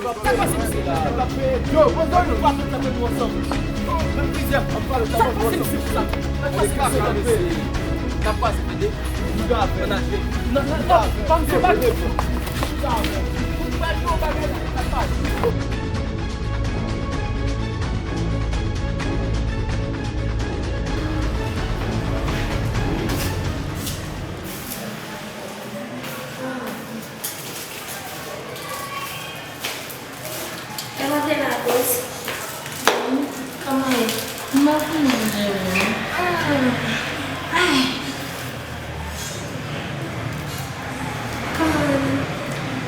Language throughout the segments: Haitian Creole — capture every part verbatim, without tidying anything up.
Sa k pase misye? Yo, nou pa fè sa nou ansanm. Menm plizyè, an pale sa nou ansanm. Sa k pase misye konsa? Sa k pase misye konsa? N ap pase, tande. Ann ale. Non, non, non, pa m se pa. Ou pral jwe yon bagay la, sa k pase? Kòman te la, Kouz? Kòman w ye? M pa konn manje, wi. Ah. Ay. Kòman w ye?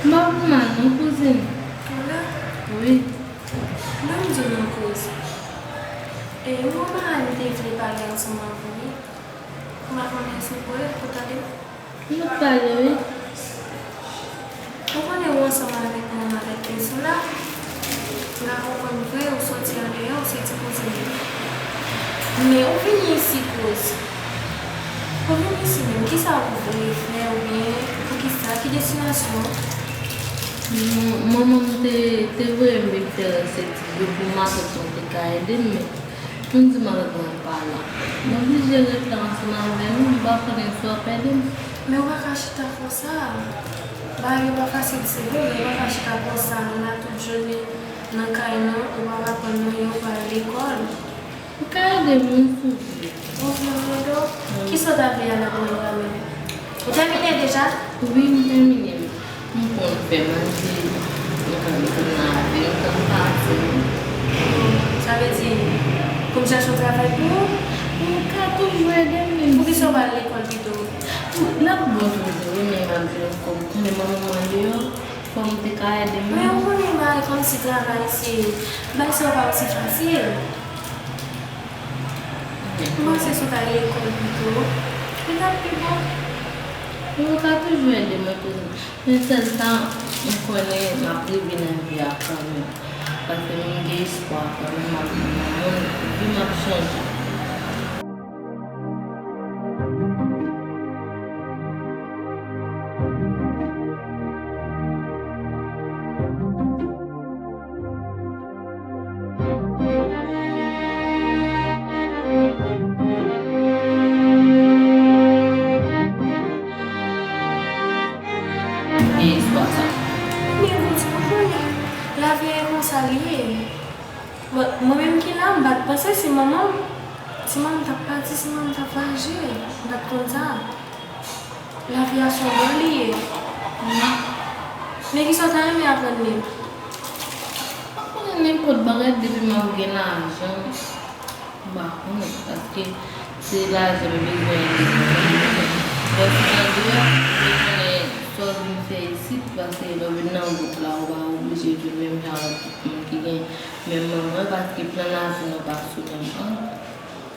M pa konn mal, non, kouzin. Ou la? Wi. Ban m di w non, Kouz. E, yon bagay m te vle pale ansanm avè w, wi. M pa konnen si w prè pou tande m. Nou pale, wi. Ou konnen ou ansanm avèk mwen, avèk Elsa la. M pa konprann vre, ou soti andeyò, ou se ti kouzin li. Men ou vini isit, Kouz. Ou vini isit menm, kisa ou vle fè oubyen poukisa, ki destinasyon? Manman m te, te voye m vin fè resèt yo pou matant mwen te ka ede m, men Moun di malad mwen pa la. M oblije ret la ansanm avè nou, m pa konnen si w ap ede m. Men ou pa ka chita konsa. Bagay yo pa fasil, se vre, men ou pa ka chita konsa. Nou la tout jounen nan kay nan, ou pa aprann anyen, ou pa al lekòl. Ou ka ede m, wi, souple. Ou vle m ede w? Wi. Kisa w ta vle a nan mwen la menm? Ou tèmine deja? Wi, m tèmine. M konn fè manje, m konn, m konn lave, m konn pase. Sa vle di, pou m chèche yon travay pou ou? Ou ka toujou ede m, menm si. Poukisa w pa al lekòl pito? L ap bon toujou, wi, men m ap jwenn kòb. Ou konnen manman m andeyò, fò m te ka ede m. Men ou konnen bagay kòmsi travay se, bagay sa yo pa osi fasil. M panse si w ta al lekòl pito, li t ap pi bon. Ou ka toujou ede mwen, kouzin. Men sèl sa, m konnen m ap rive nan vi a kanmenm. Paske m gen espwa kanmenm, m ap vin yon moun, vi m ap chanje. Gen istwa sa. Men Bondye, ou konnen, lavi a e konsa li ye. Mwen, mwen menm ki la, m pa t panse si manman m, si manman m t ap pati, si manman m t ap vwayaje, m pa t konn sa. Lavi a se yon bòl li ye. Men kisa w ta renmen aprann li? M ap konnen nenpòt bagay depi m ap gen lajan. M pa konnen, paske se lajan m bezwen. Lè w fin andeyò, ou konnen sa w vin fè isit, paske lè w vin nan gwoup la, ou pa oblije jwenn menm jan avèk tout moun ki gen menm manman, paske plan lavi nou pa sou menm plan.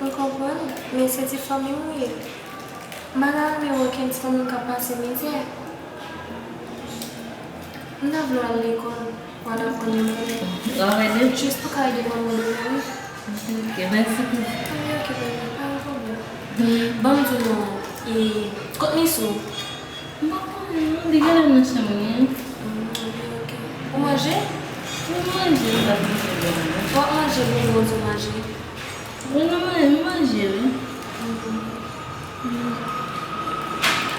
M konprann, men se ti fanmi m ou ye. M pa ta renmen wè okenn ti fanmi m k ap pase mizè. M ta vle w al lekòl, w al aprann yon bagay. W ap ede m? Jis pou ka ede manman w demen, wi. Ok, mèsi pou. Wi, ok, bebe, pa gen pwoblèm. Ban m di w non, e, kot Misou? M pa konnen, non, li genlè nan chanm li. Hmm, ok, ok. Ou manje? Wi, m manje, m pa t manje byen, non. W ap manje, bebe, w di w manje. Wi, non, mwen, m manje, wi.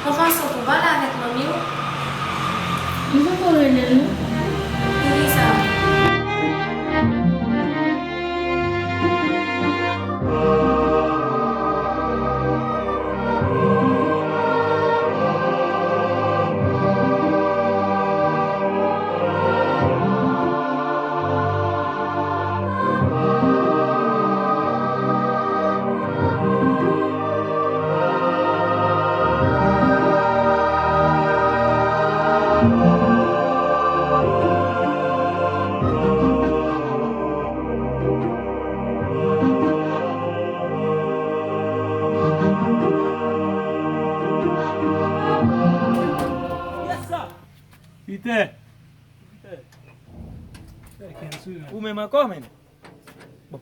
An pasan, pou pale avèk manmi w? M poko rele l, non. Poukisa? Yes, sir. Peter. Ou menm ankò, menn? Bon.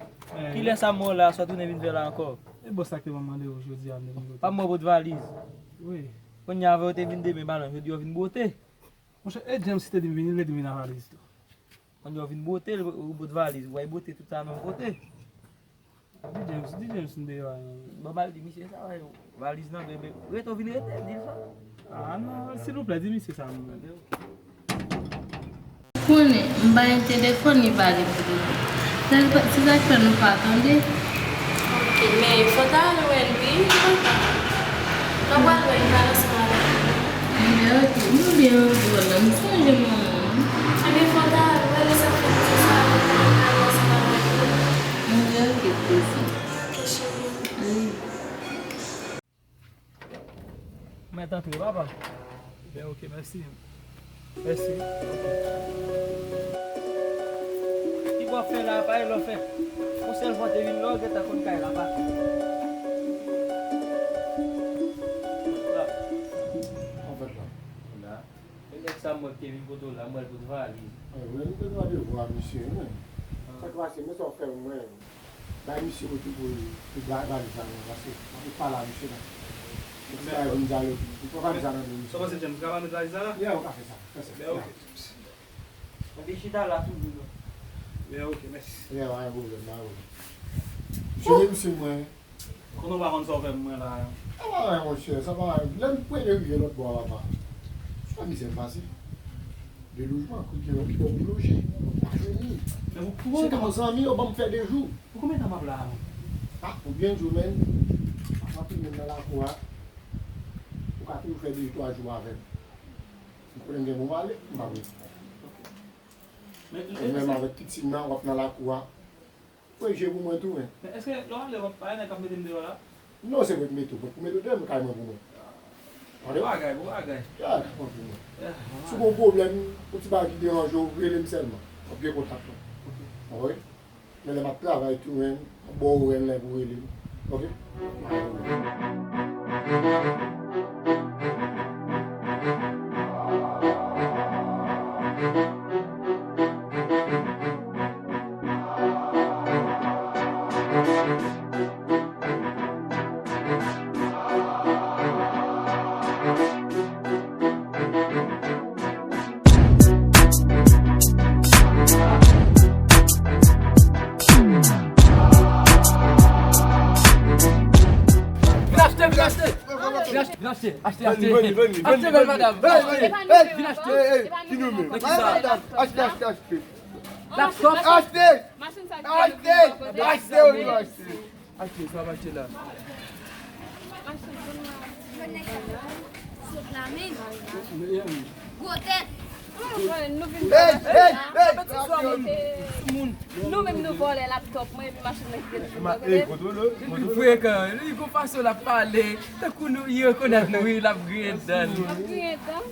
Kilè sa m wè w la, sa w tounen vin fè la ankò? E bon, sa k te ban m mande w jodi a, m te vin pote. Pa m wè w pot valiz. Wi. Kounye a avè w te vin demen balon, jodi a w vin bwote. Monchè, e James ki te di m vini, li te vin ak valiz tou. Kòm yo vin bote, ou bote valiz, ou bay bote tout sa menm kote. Di James, di James m deyò a. Ban m al di misye sa, wè, valiz nan, men, men, rete w vin rete, di l sa. Ah non, silvouplè, di misye sa, mwen. Konnen, m pa gen telefòn, li pa gen telefòn. Se sa k fè nou pa tande. Ok, men fò ta al wè l wi, papa. N ap al wè l, m pral ansanm avèk ou. Ebyen, ok, nou byen anvi wè l la, m sonje manman m. Ebyen, fò ta al wè l, e sa k fè m di sa, m pral ansanm avèk ou. Ebyen, ok, kouzin. Ok, cheri. Wi. Mèt antre, papa. Ben, ok, mèsi. Mèsi. Ok. Ki w ap fè la, pa e lò fè. Yon sèl fwa te vin la, w gentan konn kay la, pa. Anfèt la. La. E nèg sa m wè k te vin kote w la, m wè l pote valiz. Ay, wè, nou te nan devwa, misye, wi. Sa k pase, men sa w fè mwen. Bay misye kote pou li, pou ba-, valiz la, non, paske m ap pale a misye la. Misye pa vin di ale, li pa di ale, misye. Sa w panse, James, m ka ba nou valiz la, la? Yeah, ou ka fè sa, fè sa. Ben, ok. Mwen te chita la toujou, non. Ben, ok, mèsi. Yeah, pa gen pwoblèm, pa gen pwoblèm. Misye, misye mwen. Konnen w pa konn sa w fè pou mwen la. Sa pa anyen, monchè, sa pa anyen. Lè m premye rive lòt bò a, papa, se pa mizè m pase. De lojman, kote gen yon bò pou loje, yon bò pou jwenn li. Men pou, pou konbyen tan? Se yon zanmi, yo ban m fè de jou. Pou konbyen tan m ap la a, menm? Ah, pou byen di w, menm, m ap tounen nan lakou a. Ou ka toujou fè de twa jou avè m. M konnen m gen pou m ale, m pa vle. Ok. Men, e, menm avèk pitit nan, w ap nan lakou a. Fè je pou mwen tou, men. Men èske lè w ale, w ap pa nèg k ap mete m deyò la? Non, se mwen ki mete w, mwen ki mete w deyò, men kay mwen pou mwen. Bon bagay, bon bagay. Ya, kay mwen pou mwen. Si w gen yon pwoblèm, yon ti bagay ki deranje w, rele m sèlman. W ap gen kontak mwen. Ok. Wi. Men lè m ap travay tou, men, m ap ba w orè lè pou w rele m. Ok? Vin achte, vin achte. Vin achte, vin achte, achte, achte. Vini, vini, vini. Achte, bèl madanm. Vin achte. Hey, hey, hey, ki nou menm? Nan ki sa? Achte, achte, achte. Laptop. Achte. Achte. Achte, wi, achte. Achte, sa w ap achte la? Sot la menm. Gwo tèt. Hey, hey, hey. Nou menm nou vòlè laptop mwen epi machin nan kite nou. Ey, kontwole, kontwole. Li frekan, li gon fason l ap pale, tankou nou, li rekonèt nou, wi, l ap griyen dan li. L ap griyen dan.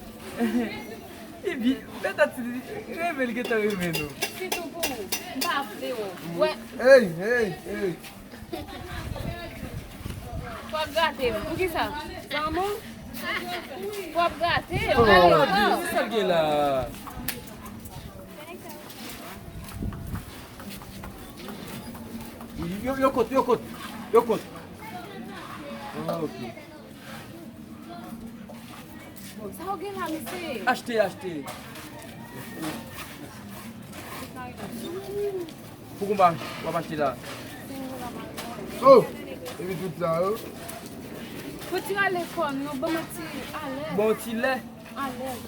Epi, petèt si li renmen, li gentan renmen nou. Sitou pou ou, m pa vle w. Wè. Ey, ey, ey. W ap gate m. Poukisa? Zanmi w? W ap gate m. Oh, Dieu, se sa l gen la. Yo, yo kot, yo kot, yo kot. Ah, ok. Sa w gen la, mesye? Achte, achte. Pou konba w ap achte la? Oh! Epi tout sa yo. Pou ti rale kò nou, ban m ti alèz. Bon ti lè. Alèz.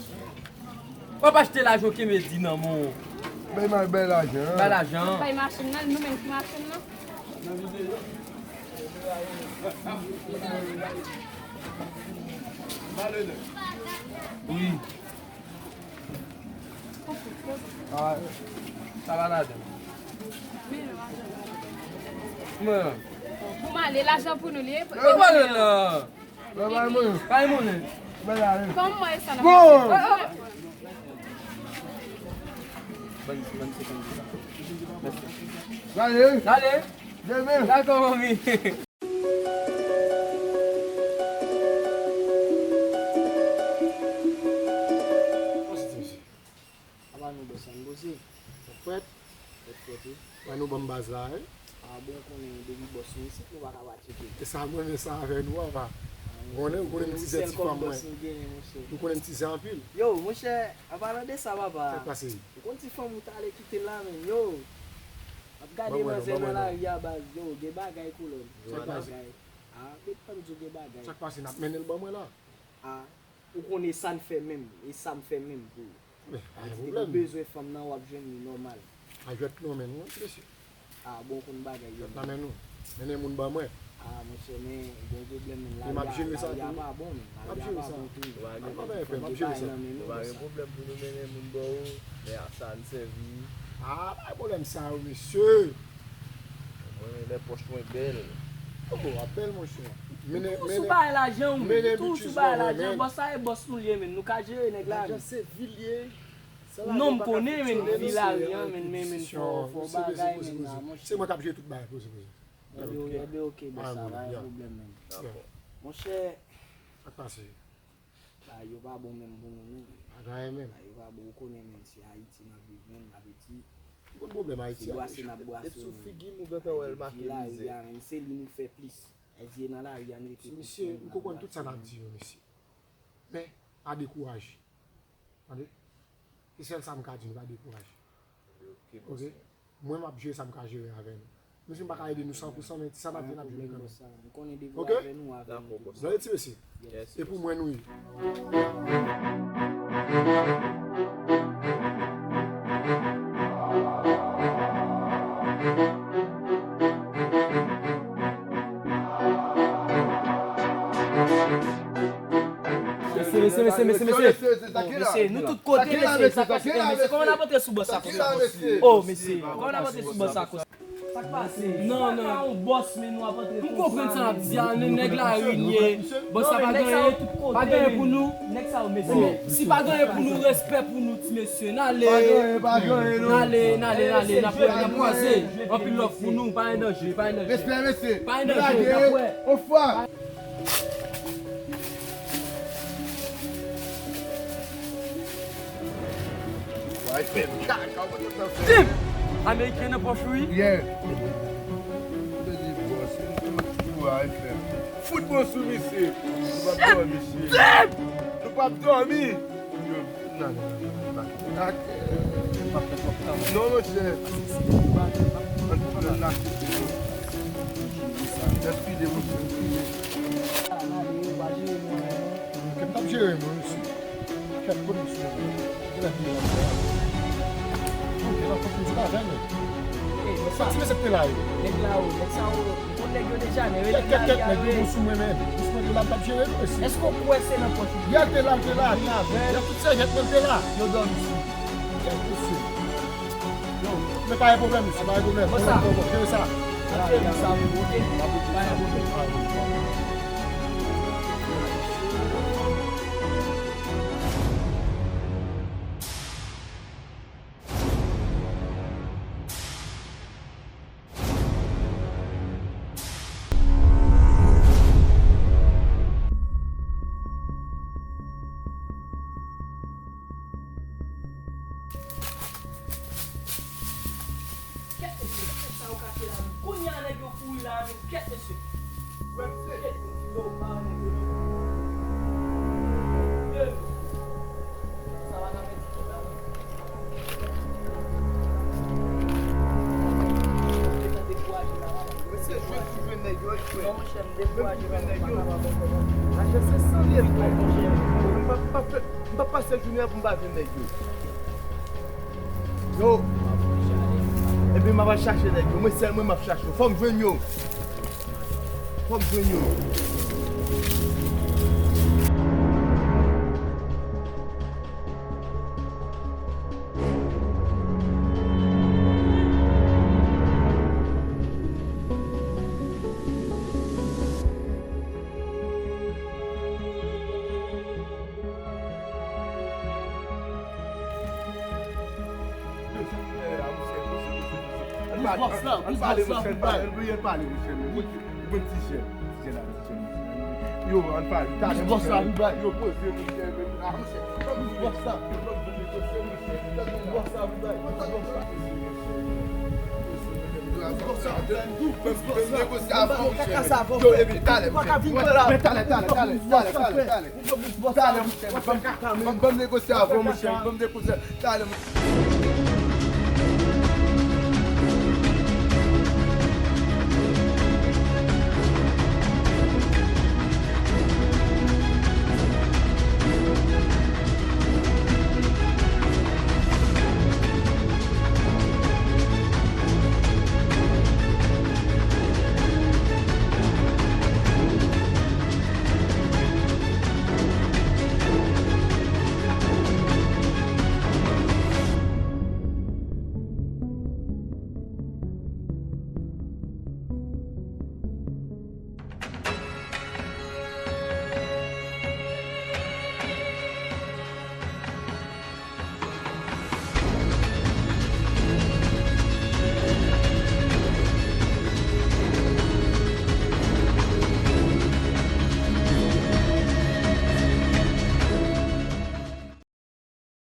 W ap achte lajan w kenbe di nan men w. Bay ma-, bay lajan. Bay lajan. Bay machin nan, nou menm ki machin nan. Wi. Ah, sa va ladan. Mwen. Pou m ale, lajan pou nou li ye. Mwen ale la. Bay mwen. Bay mwen. Bay mwen. Kòman e sa nan bon. Ban m, ban m sekonn sa. Mèsi. Gade. Gade. Demen. Dakò, manmi. Apa nou bòs la, nou poze. Fèt. Fèt, fèt, wi. Wè nou ban m baz la, wi. Ah bon, konnen depi bòs nou isit, nou pa ka pa tcheke. E sa mwen, men sa avè nou, apa. Ah, Ou konnen, ou konnen m tizè ti fanm mwen. Ou konnen m tizè anpil. Yo, monchè, an palan de sa, papa. Sa k pase? Ou konn ti fanm ou t ale kite la, men yo. M ap gade manzè nan lari a, baz, yo, gen bagay, kolòn. Gen bagay. A, met pa m di w gen bagay. Sa k pase? N ap mennen l ban mwen la. A, ou konnen sa n fè menm, e sa m fè menm pou ou. Sa vle di depi w bezwen fanm nan, w ap jwenn li nòmal. A jwèt nou men nou, ti mesye. A, bon, konn bagay yo. Jwèt nan men nou. Mennen moun ban mwen. A, monchè, men gon pwoblèm, men lari a, lari a pa bon, men lari a pa bon tou. M ap jere sa. M ap jere sa. Nou pa gen pwoblèm pou nou mennen moun ban ou, men a sa n sèvi. A, pa gen pwoblèm sa yo, mesye. Mwen, lè pòch mwen bèl. Oh, a bèl, monchè. Mennen, mennen, mennen bitches ban mwen, men. Bòs sa e bòs nou ye, men nou ka jere nèg la, men. Lajan se vi l ye. Non, m konnen, men, vi lari a, men, men, men, fò, fò bagay, men, la, monchè. Se mwen k ap jere tout bagay, poze, poze. Ebyen, ebyen, oke, bòs, sa pa gen pwoblèm, men. Monchè. Sa k pase? Bagay yo pa bon menm pou nou, non. Pa gen anyen menm. Bagay yo pa bon, ou konnen, men, se Ayiti n ap viv, men, n ap eti. Bon pwoblèm Ayiti a, brase n ap brase, men. Sou figi m ou gentan wè l make mize. Lari a, men, se li nou fè plis. Ayiti nan lari a, nou rete plis. Mesye, m konprann tout sa n ap di yo, mesye. Men, pa dekouraje. Tande? Se sèl sa m ka di nou, pa dekouraje. Ok? Mwen, m ap jere sa m ka jere avè nou. Menm si m pa ka ede nou san pou san, men sa n ap jere, n ap jere kanmenm. Ok? Tande ti mesye. E pou mwen nou ye. Mesye, mesye, mesye, mesye, mesye. Bon, mesye, nou tout kote, mesye, sa k pase, mesye? Kòman n ap antre sou bòs sa konsa? Oh, mesye, kòman n ap antre sou bòs sa konsa? Sa k pase? Non, non. Sa ka yon bòs, men nou ap antre konsa. M konprann sa n ap di a, nèg lari n ye. Bòs sa pa gen anyen, pa gen anyen pou nou. Nèg sa yo mechan. Si pa gen anyen pou nou, respè pou nou, ti mesye. N ale. Pa gen anyen, pa gen anyen, non. N ale, n ale, n ale. N ap, n ap kwaze. Anpil love pou nou, pa gen danje, pa gen danje. Respè, mesye. Pa gen danje, n ap wè. Ofwa. Tim! Ameriken nan pòch ou, wi. Yeah. Fout bon sou misye. Nou p ap dòmi, mesye. Tim! Nou p ap dòmi. Yo, nan, nan, nan, nan, nan. Non, monchè. Ann pran nan. Deskide, monchè, deskide. Ke m t ap jere mwen osi. Kèt, polis mwen. Ki la ki la. Ki la fòk m di bagay, men. Sa ti mesye k te la, yo. Nèg la, yo. Nèg sa, yo. Ou konn nèg yo deja, men rele nèg la. Kèt, kèt, kèt, nèg yo bon sou mwen, men. Jis mwen te la, m t ap jere nou, mesye. Èske w kwè se nan pòch ou? Yè l te la, l te la, atravè. Yè tout sèvyèt mwen te la. Yo dòmi sou. Kèt, mesye. Yo, men pa gen pwoblèm, mesye, pa gen pwoblèm. Bon, sa. Jere sa. N ap jere sa, ok? Pa gen pwoblèm. Kèt mesye, kèt sa yo ka fè la menm. Kounye a nèg yo kouri la menm, kèt mesye. Kèt mesye, yo pa nèg yo menm. Sa pa ka pèdi kèt la menm. Mesye, jwe tou jwe nèg yo, jwe. Non, monchè, m dekouraje, m pa kapab ankò. Lajan se san li ye, frè. M pa, m pa fè, m pa pase jounen an pou m pa jwenn nèg yo. Yo. Epi m ap al chache nèg yo. Mwen sèl mwen m ap chache yo. Fò m jwenn yo. Fò m jwenn yo. Ann pale, ann pale, monchè, ann pale, monchè, men. Ou konn ti jèn, ti jèn la, ti jèn. Yo, ann pale. Talè, monchè. Yo, poze, monchè, men. Ah, monchè. Bòs la. Bòs la, bòs la. Ban m negosye avè w, monchè. Yo, epi, talè, monchè. Talè, talè, talè, talè, talè, talè, talè. Talè, monchè. Ban m, ban m negosye avè w, monchè. Ban m negosye. Talè, monchè.